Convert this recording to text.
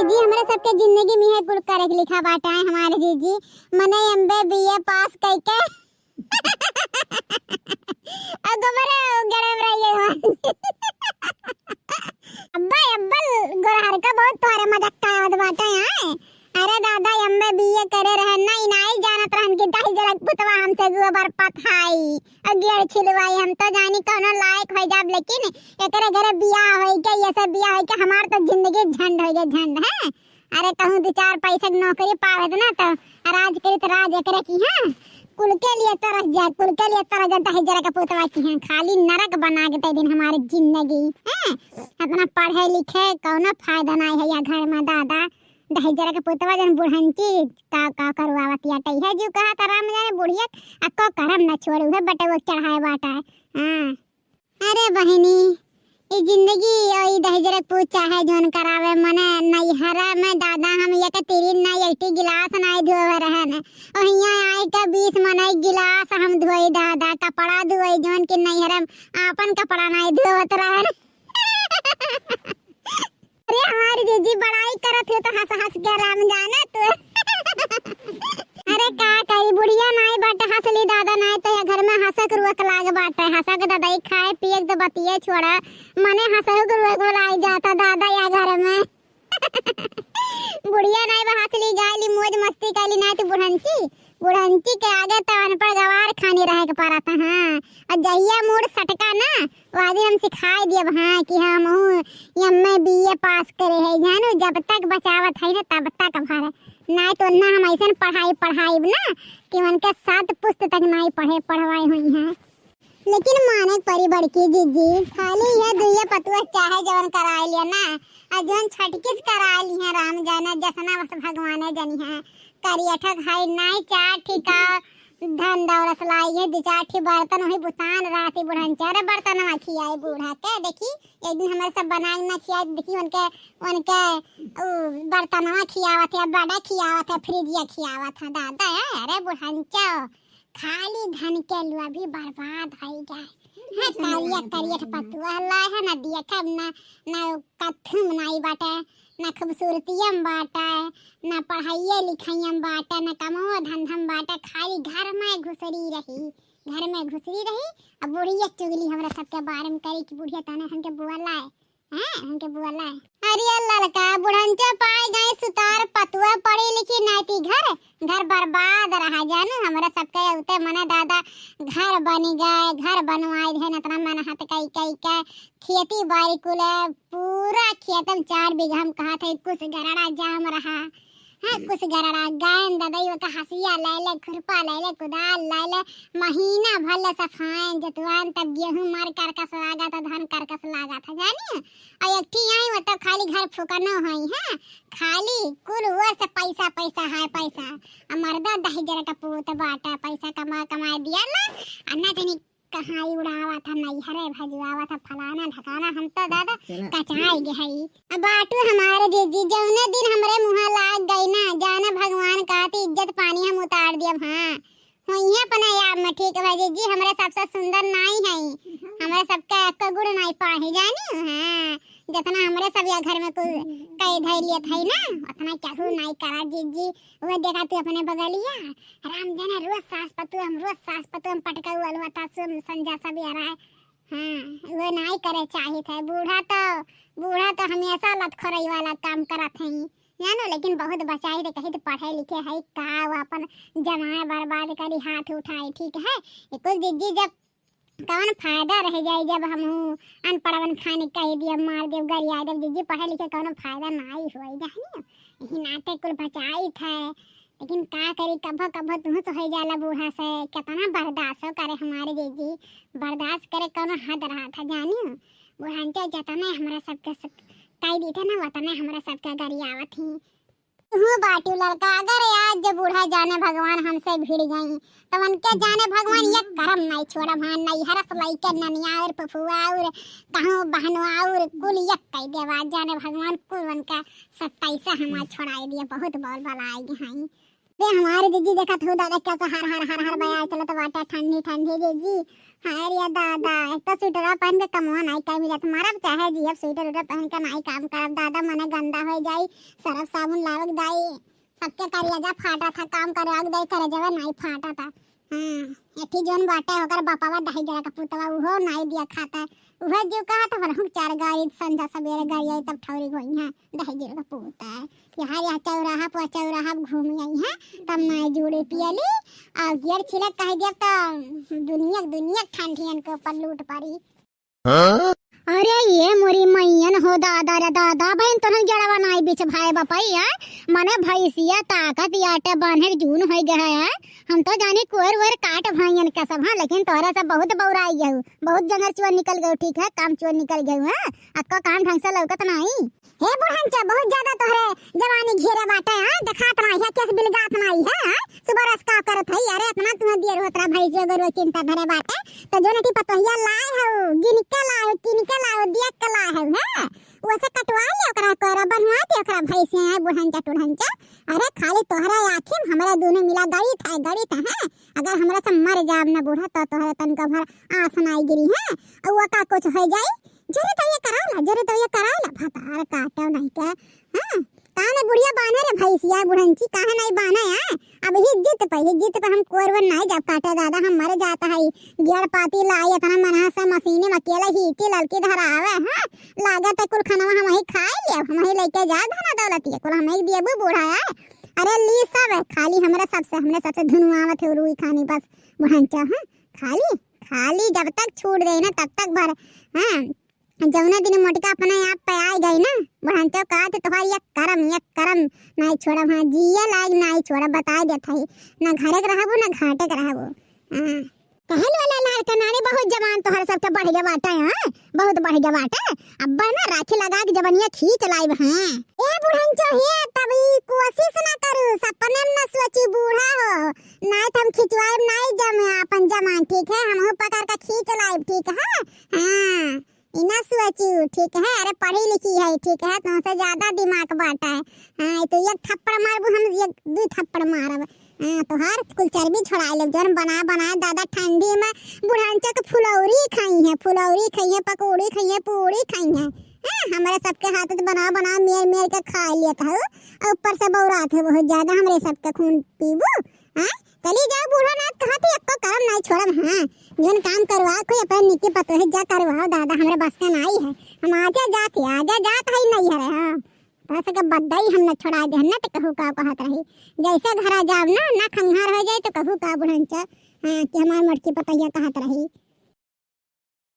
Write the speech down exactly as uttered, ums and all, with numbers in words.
जी, हमरे सबके जिंदगी में है कुल करे के लिखा बाटे है हमारे जीजी। मने एमबे बीए पास करके अब गोबर गड़े में रह गए हो। अब्बा, अब्बल गोरहर का बहुत तोहरे मजाक का आवत बाटे हैं। अरे दादा, एमबे बीए करे रहे, नहीं, नहीं जानत रहन कि दही जरक पुतवा हमसे गोबर पथाई और गेड़ छिलवाई। हम तो जानी कौनो लायक हो जाब, लेकिन एकरे घरे बियाह होई के, ये सब बियाह होई के, हमार तो जिंदगी झंड हो गई, झंड है। अरे कहूँ दो चार पैसा के नौकरी पावे ना तो राज करी तो राज एकरे की है। कुल के लिए तरस जाए, कुल के लिए तरस जाए, दही जरक पुतवा की है। खाली नरक बना के दे दिन हमारे जिंदगी है। अपना पढ़े लिखे कौनो फायदा नहीं है या घर में दादा। दही जरक पुतवा जन बुढ़ंची का, का करवावत या टई है जीव कहा था राम जाने बुढ़िया। अक्को करम न छोड़ू है बटे वो चढ़ाए बाटा है। हाँ। अरे बहिनी, ई जिंदगी और ई दही जरक पूत चाहे जौन करावे, मने नैहरा में दादा हम एक तिरिन ना एक टी गिलास ना धोवे रहन। ओहिया आए के बीस मनई गिलास हम धोई दादा, कपड़ा धोई जौन के नैहरा में आपन कपड़ा ना धोवत रहन। अरे हमारी जीजी बड़ाई करत हो तो हंस हंस के राम जाने तू। अरे का करी, बुढ़िया नाई बाटे हंसली दादा, नाई तो या घर में हंसक रुअक लाग बाटे। हंसक दादा ई खाए पिए के तो बतिये छोड़ा, मने हंसक रुअक लाई जाता दादा या घर में। बुढ़िया नाई बा हंसली गायली मौज मस्ती कैली नाई तो बुढ़ंची, बुढ़ंची के आगे तो अनपढ़ गवार खानी रहे के पड़त। हाँ, और जहिया मूड सटका ना, वो दिन हम सिखाई दियब, हाँ, कि हम हूँ एमए बीए पास करे है, जानू, जब तक बचावत है ना तब तक भर, नाई तो ना हम ऐसन पढ़ाई पढ़ाई ना कि उनके सात पुस्त तक नाई पढ़े पढ़वाई हुई हैं। लेकिन माने के परी बड़की जीजी, खाली यह दुइये पतुआ चाहे जवन कराए लिया ना, और जवन छटकिस कराए ली है राम जाने जसना बस भगवाने जनी है। करियठक है नाई चार ठिका धन दौलत लाई है, दो चार ठी बर्तन वही बुतान राती बुढ़न चार बर्तनवा खियाए बूढ़ा के। देखी एक दिन हमारे सब बना के ना खियाए, देखी उनके, उनके उ बर्तनवा खियावत है, बड़ा खियावत है, फ्रिजिया खियावत है दादा है। अरे बुढ़ंचो, खाली धन के लुआ भी बर्बाद है गए। हाँ, कालिया करियठ पतुआ लाए है ना, देखब ना, ना कथुम नाई बाटे, ना खूबसूरतियम बाटे, ना पढ़ाइये लिखाइयम बाटे, ना कमो धंधम बाटे, खाली घर में घुसरी रही, घर में घुसरी रही। अब बुढ़िया चुगली हमरा सबके बारे में करी कि बुढ़िया तने हमके बोला है, हैं, हमके बोला है। अरे ललका बुढ़ंचा पाए गए सुतार पतुआ पढ़ी लिखी नाती घर, घर बर्बाद रहा जानू। हमरा सबके उते मने दादा घर बनी गए, घर बनवाए देन इतना मेहनत कई कई के खेती बाड़ी कुल पूरा खेतम चार बीघा हम कहा थे कुछ गरड़ा जाम रहा। हाँ, कुछ गरड़ा गैन ददई ओका हसिया लैले, खुरपा लैले, कुदाल लैले, महीना भर ले सफाएं जतवान, तब गेहूं मार करकस लागा था, धान करकस लागा था, जानी? और एक ठी आई वो तो खाली घर फुकनो होई है, खाली कुल वो से पैसा पैसा है पैसा। आ मर्दा दहिजर का पूत बाटा, पैसा कमा कमा दिया ला, आ ना जानी कहाँ ही उड़ावा था, नैहरे भजवावा था, फलाना ढकाना, हम तो दादा चला। कचाई गए हई। अब बाटू हमारे जीजी, जौने दिन हमरे मुँह लाग गई ना, जाना भगवान का ती इज्जत पानी हम उतार दियब। हाँ, होइहे अपने आप में ठीक बा जीजी, हमरे सबसे सुंदर नाई है, हमरे सबका एक गुण नाई पाही जानी। हाँ, जितना हमरे सब या घर में कुल कई धैलियत है ना, उतना केहू नाई करा जीजी। वो देखा तू अपने बगलिया, राम जाने रोज सास पतु हम, रोज सास पतु हम पटकाऊ अलवा तासु हम संजा सब यारा है। हाँ, वो नाई करे चाहित है। बूढ़ा तो, बूढ़ा तो हमेशा लतखोरई वाला काम करत हैं, जानो, लेकिन बहुत बचाई रे, कहीं तो पढ़े लिखे है का, वो अपन जमाए बर्बाद करी, हाथ उठाए, ठीक है। ये कुल जिज्जी जब कौन फायदा रह जाई जब हमहू अनपढ़वन खाने कह दिया, मार देव, गरिया देव, जिज्जी पढ़े लिखे कौनो फायदा नाई होई, जानी। यही नाते कुल बचाई थे, लेकिन का करी, कभो कभो तुहू से हो जाला बूढ़ा से, कितना बर्दाश्त हो करे हमारे जिज्जी, बर्दाश्त करे कौनो हद रहा था, जानी। बुढ़ान के जतने हमरा सबके स-, कह दी थे ना, वतने हमरा सबके गरियावत ही। हूँ बाटू लड़का, अगर आज जो बूढ़ा जाने भगवान हमसे भिड़ गई, तो उनके जाने भगवान ये करम नहीं छोड़ब। हाँ, नैहर से लइके ननिया और फफुआ और कहूँ बहनवा और कुल ये कह देवा जाने भगवान कुल उनका सत्ताईस हमार छोड़ाई दिए। बहुत बोल बलाए हैं। बे हमारे जीजी देखत हो दादा, कैसे हर हर हर हर बयार चलत बाटे, ठंडी ठंडी जीजी। हाय रे दादा, एक तो स्वेटरवा पहन के कमवा नाई का मिलत, मरब चाहे जियब, स्वेटर उटर पहन के नाई काम करब दादा, मने गंदा हो जाई, सरफ साबुन लावक दाई, सबके करिया जा फाटा था, काम करे आग दाई, करे जवे नाई फाटा था। हाँ, एठी जोन बाटे ओकर बापावा दहेजरा का पुतवा, उहो नाई दिया खाता, उहे जो कहा था, "वरहुक चार गाड़ी संझा सबेरे गाड़ी आई तब ठौरी गोई है, दहेजरा का पूत है।" यहाँ या चौराहा पर चौराहा घूम आई है, तब नाई जूड़ी पियली, और गियर छिलक कह दिया तो दुनिया, दुनिया ठंडियन के ऊपर लूट पड़ी। हाँ? अरे ये मोरी मैयन हो दादा रे दादा, बहन तोहन गेड़वा नाई बिछ भाई बपई है, मने भैंसिया ताकत याटे बान्हे जून होई गए है। हम तो जानी कोर वोर काट भाइयन के सब, हाँ, लेकिन तोहरे सब बहुत बौराई गए, बहुत जंगर चुअर निकल गए, ठीक है, काम चुअर निकल गए, हाँ, अक्का काम ढंग से लौकत नाई। हे बुढ़नचा, बहुत ज्यादा तोहरे जवानी घेरे बाटे, हाँ? देखात नाई है, केस बिलगात नाई है, हाँ? सुबह रस का करत है, अरे इतना तुम्हें देर होत रहा, भैंसियो गोरुओ चिंता धरे बाटे, तो जो नटी पतोहिया लाए हो, गिन के लाए हो, किन के लाए हो, दिया के लाए हो, हैं? वैसे कटवा ले ओकरा कोरा, बनवा दे ओकरा भैंसे, हैं? बुढ़नचा टुढ़नचा, अरे खाली तोहरे आँखी में हमरा दोनों मिला गणित है, गणित है, हैं? अगर हमरा से मर जाब ना बूढ़ा, तो तोहरे तनका भर आस नाई गिरी, हैं? और वो का कुछ हो जाई, जरे तो ये करावला, जरे तो ये करावला, भतार काटो नहीं के। हाँ, काहे बुढ़िया बान्हे रे भैंसिया, बुढ़नची काहे नहीं बान्हे है? अब ही जित पे, ही जित पे हम कोरवन नहीं जब काटे दादा, हम मर जाता है। गियर पाती लाई इतना मना से मशीने में अकेला ही इतनी लड़की धरावे, हाँ? लागत है कुल खनवा हम ही खाए लिया, हम ही लेके जा धना दौलतिया, कुल हम ही दिए बूढ़ा है। अरे ली सब, खाली हमरे सबसे, हमरे सबसे धुनुआवत है रुई खानी बस, बुढ़नचा, हाँ? खाली, खाली जब तक छूट दे ना, तब तक भर, हाँ? जौना दिन मोटका अपने आप पे आ गई ना, बुढ़नचो कहत, "तोहार एक करम, एक करम नाई छोड़ब, हाँ, जिए लायक नाई छोड़ब, बताए देत हई, ना घरे के रहबू, ना घाटे के रहबू।" हाँ। कहल वाला लाल कनारी बहुत जवान तोहर सबके बढ़ गए बाटे, हाँ, बहुत बढ़ गए बाटे। अब ना राखी लगा के जवनिया खींच लाइब, हाँ। ए बुढ़नचो हे, तब ई कोशिश ना करू, सपने में ना सोची बूढ़ा हो, नाई तो हम खिंचवाइब नाई जमे अपन जवान, ठीक है, हमहू पकड़ के खींच लाइब, ठीक है, हाँ। ई ना सोचू, ठीक है, अरे पढ़ी लिखी है, ठीक है, तुमसे ज्यादा दिमाग बाटा है। हाँ, तो एक थप्पड़ मारबू, हम एक दू थप्पड़ मारब। हाँ, तोहार कुल चर्बी छोड़ाए लेब, जौन बना बना दादा ठंडी में बुढ़नचा के फुलौरी खाई है, फुलौरी खाई है, पकौड़ी खाई है, पूड़ी खाई है। हाँ, हमरे सबके हाथ से बना बना मेर मेर के खा लेत हऊ, और ऊपर से बौरात है बहुत ज्यादा, हमरे सबके खून पीबू। हाँ, चली जाओ बूढ़ा नाथ, कहत ही एक्को करम नाई छोड़ब। हाँ, जौन काम करवा कोई अपने निकी पतोहे जा करवाओ दादा, हमरे बस का नाई है। हम आजा जात ही, आजा जात है नहीं है रे। हाँ, तो सके बद्दाई हम न छोड़ा दे, न तो कहू का कहत रही। जैसे घरा जाब ना, ना खंगार हो जाए तो कहू का बुढ़नचा, हाँ, कि हमार मोटकी पतोहिया कहत रही।